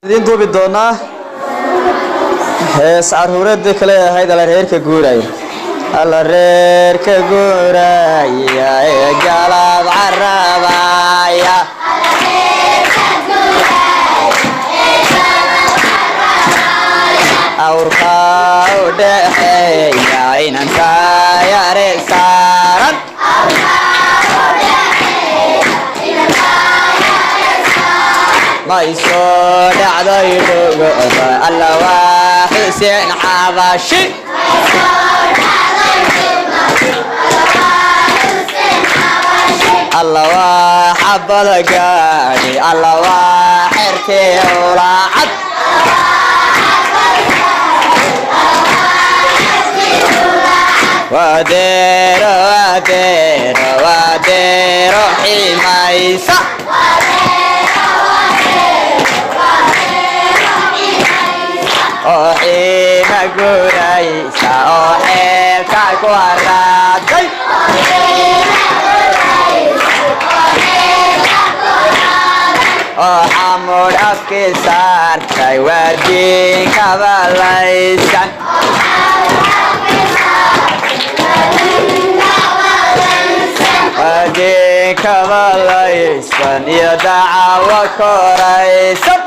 Idiin duubi doonaa hees caruureedii kale ahayd, Alla reerka guuraya, alla reerka guuraya ee galab carabaya. Awrka u dhexeeya inanta yare saaran. May soo dhacday dhugda, alla waa Xuseen Xabashi. Alla waa xabada gaadhi, alla waa xerkii ulaacad. Wadeero wadeero wadeero ximaysa oo xiima guraysa oo xeelka ku haraaday oo xamudh afkii saartay waardiinka balaysan. Waardiinka balaysan iyo dacawo koraysan.